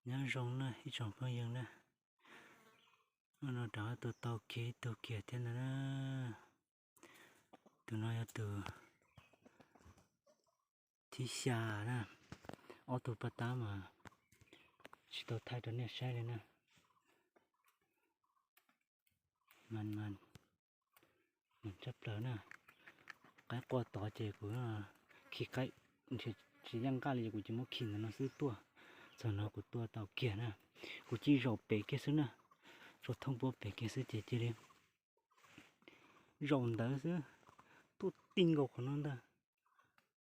Nyob zoo na ib tsoom phooj ywg na, hnub no rov tus tau kiag ib tug kiag thiab ntag na. Tus no yog tus thib xya na, ob tug paj tab mas tsis tau thaij rau nej saib li na. Mas, mas, mas tshaj plaws na. Qaib quaj tod ces kuv khi qaib tsis yeej nqaj li ces kuv cia muab khi ntawm no xwb tuaj. Txog no kuv tua tau kiag na. Kuv cia zaum pem kiag xwb na, zaum thooj puab pem kiag xwb ces cia li zaum ntawd xwb, tuaj ti nkaus qhov no ntag.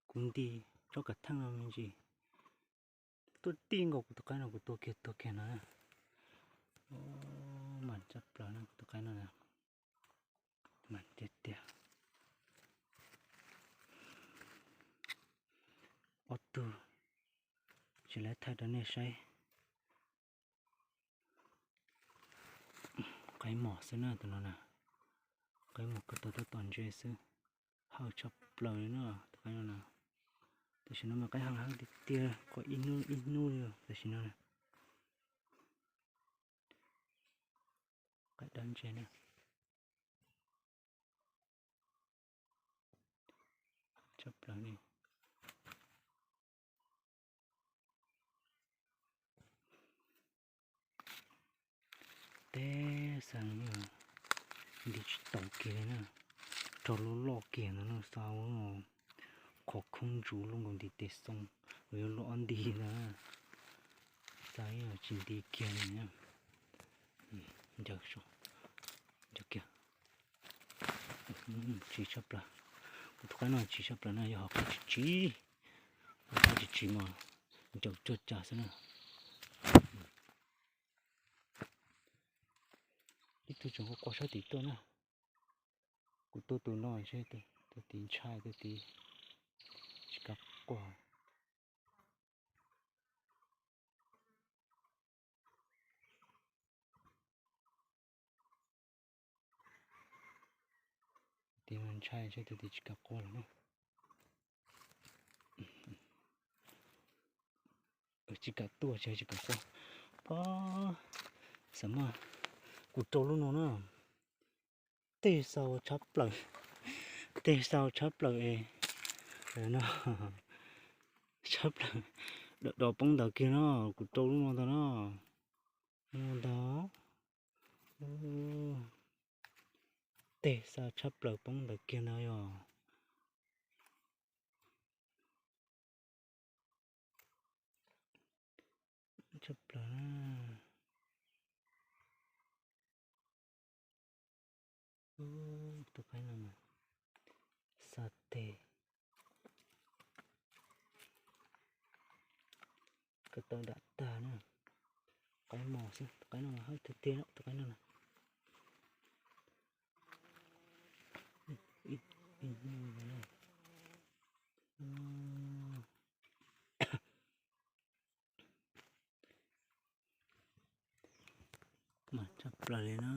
Kuv nti tsob kav theej no me ntsis, tuaj ti nkaus kuv tus qaib no, kuv tua kiag tua kiag no. Mas tshaj plaws na, kuv tus qaib no mas tiag tiag. Ob tug tsis lawv thaij rau nej saib. Qaib mos xwb na tus no na, qaib mos kawg tau tab tom ntse xwb. Hawj tshaj plaws li na tus qaib no na. Tam sim no mas qaib hawj hawj tiag tiag, qua ib hnub ib hnub li tam sim no na. Qaib dab ntse na. Tshaj plaws li. Teb xa nti tsis tau kiag li na, raug lub loj kiag ntawd no xa qhov khoob ntsuv lub nkaus nti tes xoo, yuav luaj ob nti ntawd, xa tsis nti kiag li. Ncaws, ncaws kiag. Tsis tshaj plaws, kuv tus qaib no tsis tshaj plaws na, yog ho qaib tsis tsis, qaib tsis tsis mas ncaws cuag cas xwb na. Ib tug tseem quaj quaj sab tid tuaj na. Kuv tua tus no ntshe tus tid ntshai, tus tid tsis kam quaj. Tus tid ntshai ntshe tus tid tsis kam quaj lawm na. Tsis kam tuaj, tsis kam quaj. Pob, xav mas kuv rau lub no na. Tej xa tshab plaws, tej xa tshab plaws es no, tshab plaws, dov poob ntawd kiag no, kuv rau lub no ntag no, no ntag. Tej xa tshab plaws poob ntawd kiag no yog. Tshaj plaws na. Tus qaib no mas xa teg kawg tau dam tag na. Qaib mos xwb, tus qaib no mas hawj tiag tiag, tus qaib no na. Mas tshaj plaws li na.